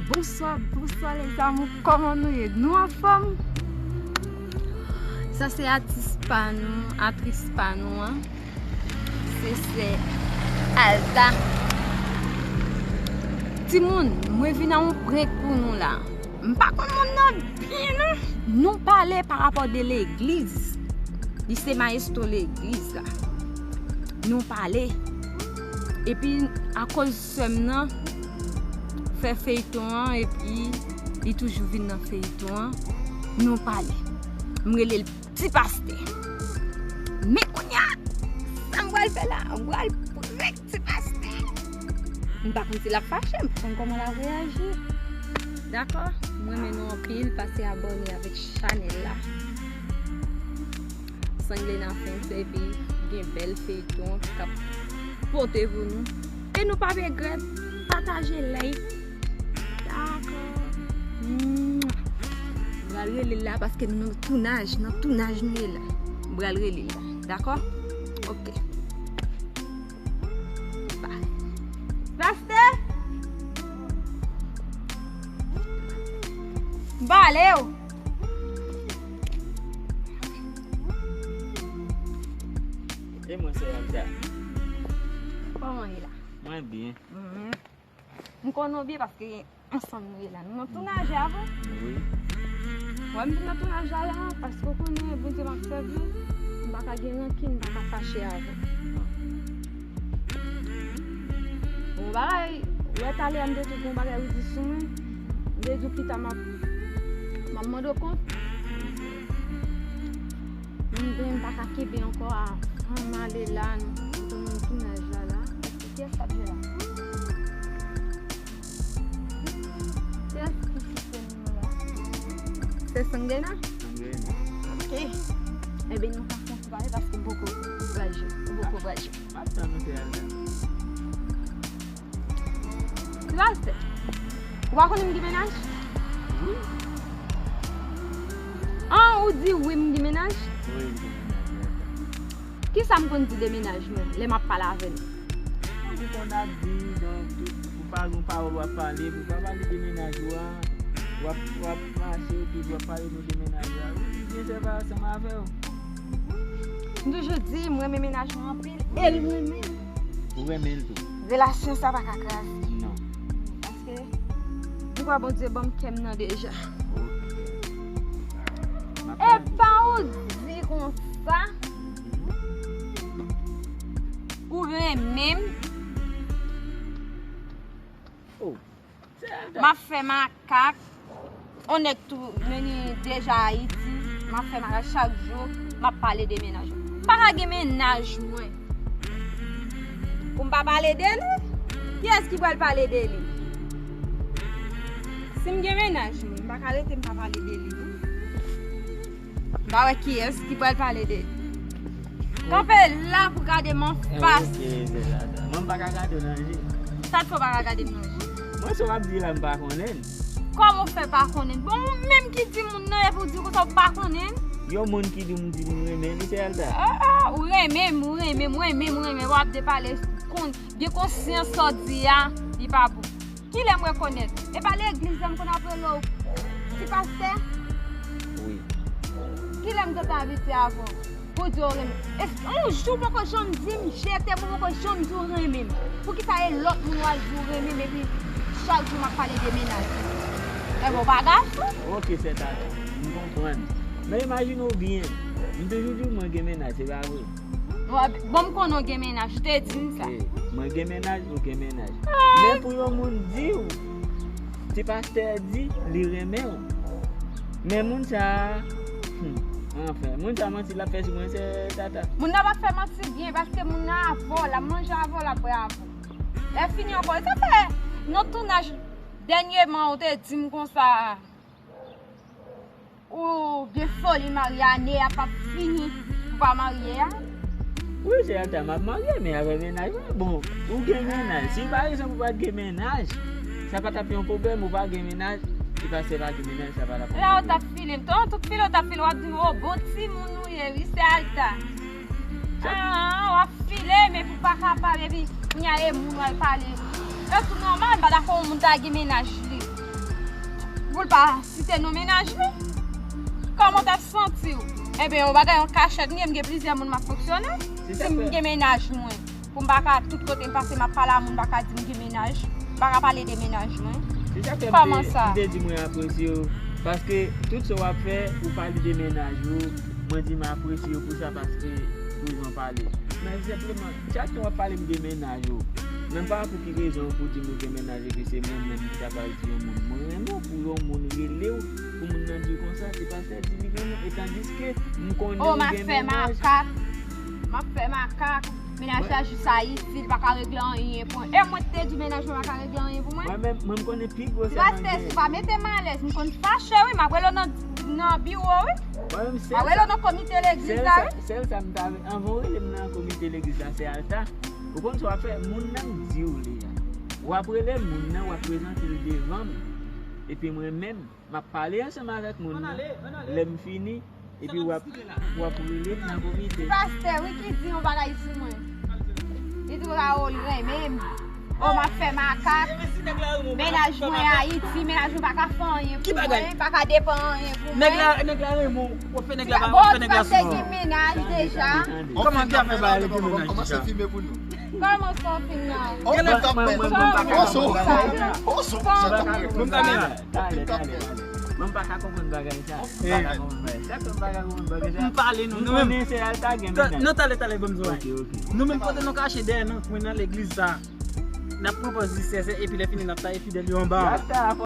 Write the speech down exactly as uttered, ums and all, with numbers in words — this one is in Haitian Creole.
Bonswa, bonswa les amours, kòman nou ye? Nou anfòm? Sa se atis pa nou, atris pa nou an. Se sè Alta. Timoun, mwen vin a yon prank pou nou la. M pa konn moun nan byen non. Nou pale pa rapò de legliz. Li se maestro legliz la. Nou pale. Epi akoz sè m nan fè feyton an, epi li toujou vin nan feyton an, nou pale. M rele l ti pastè. Men kounye a, sa m pral fè la, m pral prank ti pastè. M pa konn si l ap fache, m pa konn kòman l ap reyaji. Dakò? M renmen nou anpil, pase abòne avèk chanèl la. Sanglena Films, epi gen bèl feyton k ap pote pou nou. E nou pa regrèt, pataje, like. Dakò. Mwa. M pral rele l la paske nou nan tounaj, nan tounaj nou ye la. M pral rele l la. Dakò? Ok. Bye. Pastè! M pale w! E mwen, sè Alta. Kòman w ye la? Mwen byen. Mhm. M konnen w byen paske ansanm nou ye la. Nou nan tounaj la, wi. Wi. Wè, m vin nan tounaj la, la, paske w konnen Bondye m ap sèvi, m pa ka gen rankin, m pa ka fache avè w. Bon, bagay, wè talè a m te di w gon bagay ou di sou mwen, m te di w pita m ap, m ap mande w kont. M, m pa ka kenbe ankò a, an m ale la, nou, nou nan tounaj la, la. Èske kiyès k ap jwe la? Kiyès ki site nou la? Se Sanglena? Sanglena. Ok. Ebyen, nou ka fè yon ti pale paske m poko pral jwe. M poko pral jwe. M ap tann ou, sè Alta. Ti pastè, ou pa konnen m gen mennaj? Wi. An, ou di wi, m gen mennaj? Wi, m gen mennaj, sè Alta. Kisa m konn di de mennaj mwen lè m ap pale avè l? Ou konn ap di, donk, tout, pou pa gen yon pawòl w ap pale, pou pa pale de mennaj ou a, w ap, w ap mache, epi w ap pale nou de mennaj ou a. Wi, li byen sèvi ansanm avè w. M toujou di, m renmen mennaj mwen anpil, e l renmen m. Ou renmen l tou? Relasyon sa pa ka kraze. Non. Paske, m kwè Bondye ban m kè m nan deja. Ok. M ap tann. Epa ou di konsa, ou renmen m. Oh. M ap fè makak. On nèg tou, men li deja Ayiti. M ap fè makak chak jou. M ap pale de mennaj mwen. M pa ka gen mennaj mwen. Pou m pa pale de li? Kiyès ki pral pale de li? Si m gen mennaj mwen, m pa ka rete m pa pale de li, non. M pa wè kiyès ki pral pale de. Kanpe la pou gade m anfas. Ok, se sa, sa. Mwen, m pa ka gade w nan je. Sa k fè w pa ka gade m nan je? Mwen, sa w ap di la, m pa konnen l. Kòman w fè pa konnen l? Bon, ou menm ki di moun nan, epi w di konsa w pa konnen l? Yon moun ki di m, di m renmen li, sè Alta. Ah, ah, ou renmen m, ou renmen m, ou renmen m, ou renmen m, w ap depale, kon, gen konsyans sa w di a, li pa bon. Kilè m rekonèt? E pa legliz la m konn ap rele w ti pastè? Wi. Kilè m te abitye avè w? Pou di w renmen. E yon jou w poko janm di m je t'aime, ou poko janm di w renmen m. Poukisa e lòt moun w al di w renmen m epi chak jou m ap pale de mennaj? Enben w pa gason? Ok, sè Tata, m konprann. Men imajine w byen, m toujou di w mwen gen mennaj, se pa vre? Bon, m konnen w gen mennaj, ou te di m sa. Ok, mwen gen mennaj, ou gen mennaj. Men pou yon moun di w, ti pastè di li renmen w. Men moun sa a, hmm, anfen, moun sa a manti l ap fè sou mwen, sè Tata. Moun nan p ap fè manti byen, paske moun nan avè w, l ap manje avè w, l ap bwè avè w. Lè fini ankò, sa fè nan tounaj dènyeman, ou te di m konsa, ou gen foli marye, ane a p ap fini, ou pa marye a? Wi, sè Tata, m ap marye, men avè mennaj mwen. Bon, ou gen mennaj. Si pa egzanp ou pa t gen mennaj, sa pa t ap yon pwoblèm, ou pa gen mennaj, si pastè pa gen mennaj, sa pa t ap yon pwoblèm. La ou t ap file m. Tout, tout file ou t ap file, w ap di m, o, bon timoun ou ye, wi, sè Alta. Ah, w ap file, men pou pa kapab, epi kounye a e moun w al pale. E tou nòmal, m pa dakò yon moun ta gen mennaj li. Pou l pa site non mennaj li? Kòman w t ap santi w? Ebyen, yon bagay, yon kachèt m ye, m gen plizyè moun m ap fonksyone. Si m gen mennaj mwen, pou m pa ka tout kote m pase, m ap pale a moun, m pa ka di m gen mennaj. M pa ka pale de mennaj mwen. Se sa k fè m te, m te di mwen apresye w. Paske tout sa w ap fè, ou pale de mennaj ou, mwen di m apresye w pou sa paske prezan pale. Men senpleman, chak tan w ap pale m de mennaj ou, menm pa pou ki rezon pou di m ou gen mennaj epi se mwen menm ki ta pral di yon moun. Mwen renmen w pou yon moun rele w, pou moun nan di w konsa, se pastè di li renmen w, e tandiske m konnen ou gen mennaj. Oh, m ap fè makak. M ap fè makak. Mennaj la jis Ayiti, li pa ka regle anyen pou mwen. E mwen te di mennaj mwen pa ka regle anyen pou mwen? Mwen menm, mwen m konnen pi gwo sè m gen. Pastè, si w pa mete m alèz, m konn fache, wi, m ap rele w nan, nan biwo, wi. Mwen menm, sèl sa. M ap rele w nan komite legliz la, wi. Sèl sa m ta, anvan w rele m nan komite legliz la, sè Alta. Ou konn sa w ap fè? Moun nan m di w li a. W ap rele moun nan, w ap prezante l devan m. Epi mwen menm, m ap pale ansanm avèk moun nan. Lè m fini, epi w ap, w ap rele m nan komite. Pastè, wi, ki di yon bagay sou mwen. Li di, "Raoul renmen m." Oh, m ap fè makak. Mennaj mwen Ayiti, mennaj mwen pa ka fè anyen pou mwen, pa ka depann anyen pou mwen. Nèg la, nèg la renmen w, w ap fè nèg la, w ap fè nèg la soufri. Gen mennaj deja. Kòman ki afè bagay li gen mennaj deja? Kòman sa w fin nan? Gen lè m t ap mwen, mwen, mwen pa ka konprann bagay sa. Mwen pa ka konprann bagay sa. Talè, talè, talè. Mwen pa ka konprann bagay sa. M pa ka konprann bagay sa. Sa fè m pa ka konprann bagay sa. M pale nou, nou menm. M konnen se Alta gen mennaj. Non, talè, talè, ban m di w. Ok, ok. Nou menm kote nou kache dèyè nan kwen nan legliz sa. N ap pran pòz disèzè epi lè fini n ap taye fidèl yo anba.